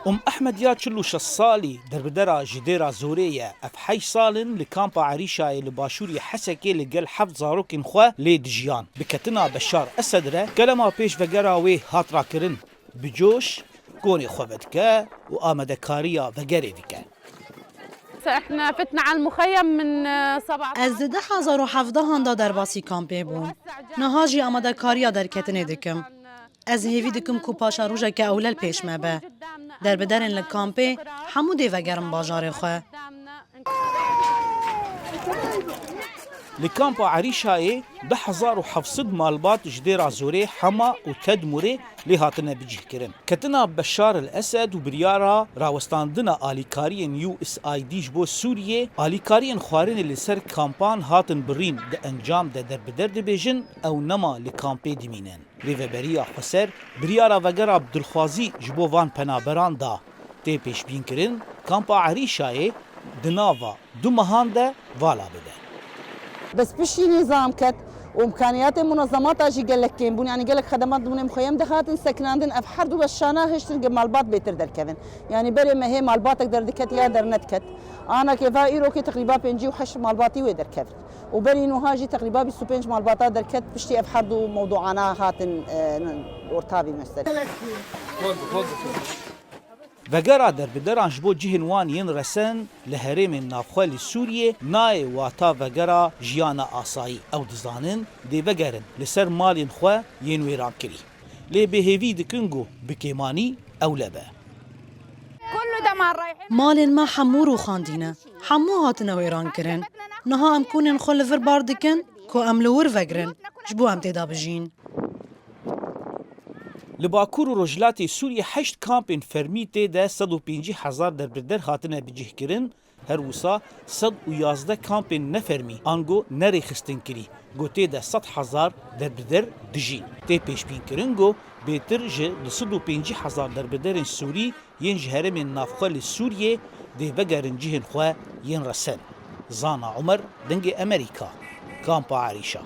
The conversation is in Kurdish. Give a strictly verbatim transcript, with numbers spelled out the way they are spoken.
Um Ehmed ya çil û şeş salî derbidera ji Dêra Zorê ye. Ev heşt sal in li kampa Erîşayê li başûrê Hesekê li gel heft zarokên xwe lê dijiyan. Bi ketina Beşar Esed re kelema pêşvegera wê hat rakirin. Bi coş konê xwe vedike û amadekariya vegerê dike. احنا فتنا على المخيم من سبعة عشر. Ez di du hezar û hevdehan de derbasî kampê bûm. Niha jî amadekariya derketinê dikim. Ez hêvî dikim ku paşerojeke ewle li pêş me be. Derbiderên li kampê hemû dê vegerin bajarê xwe. Li kampa Erîşayê du hezar û heft sed malbat ji Dêra Zorê, Hema û Tedmûrê lê hatine bicihkirin. Ketina Beşar el Esed û biryara rawestandina alîkariyên U S A I D ji bo Sûriyê, alîkariyên xwarinê li ser kampan hatin birîn, di encam de derbider dibêjin, ew nema li kampê dimînin. Rêveberiya Xweser biryara vegera bi dilxwazî ji bo van penaberan da. Tê pêşbînkirin, kampa Erîşayê di nava du mehan de vala bibe. Bes piştî nîzam ket û îmkaniyatê munezemata jî gelek kêm bûn. Yanî gelek xedemat di munê muxeyem de hatin sekinandin. Ev her du weşana hiştin ge malbat bêtir derkevin. Yanî berê mehê malbatek derdiket ya dernediket. Anakê va îrokê teqrîba pêncî û heşt malbatî wê derkevin. Û berî nuha jî teqrîba bîst û pênc malbata derket piştî ev her du mewduana hatin, e, ortavî mesele. Vegera derbideran ji bo cihên wan yên resen li herêmên navxwe li Sûriyê nayê wata vegera jiyana asayî. Ew dizanin dê vegerin li ser malên xwe yên wêrankirî. Lê bêhêvî dikin ku bi kêmanî ewle be. Malên me hemû rûxandî ne. Hemû hatine wêrankirin. Niha em konên xwe li vir bar dikin ku em li wir vegirin, ji bo em tê de bijîn. Li Bakur û Rojhilatê Sûriyê heşt kampên fermî tê de sed û pêncî hezar derbider hatine bicihkirin, her wisa sed û yazdeh kampên nefermî ango nerêxistinkirî, ku tê de sed hezar derbider dijîn. Tê pêşbînkirin ku bêtir ji du sed û pêncî hezar derbiderên Sûrî yên ji herêmên navxwe li Sûriyê dê vegerin cihên xwe yên resen. Zana Umer, Dengê Emerîka, Kampa Erîşa.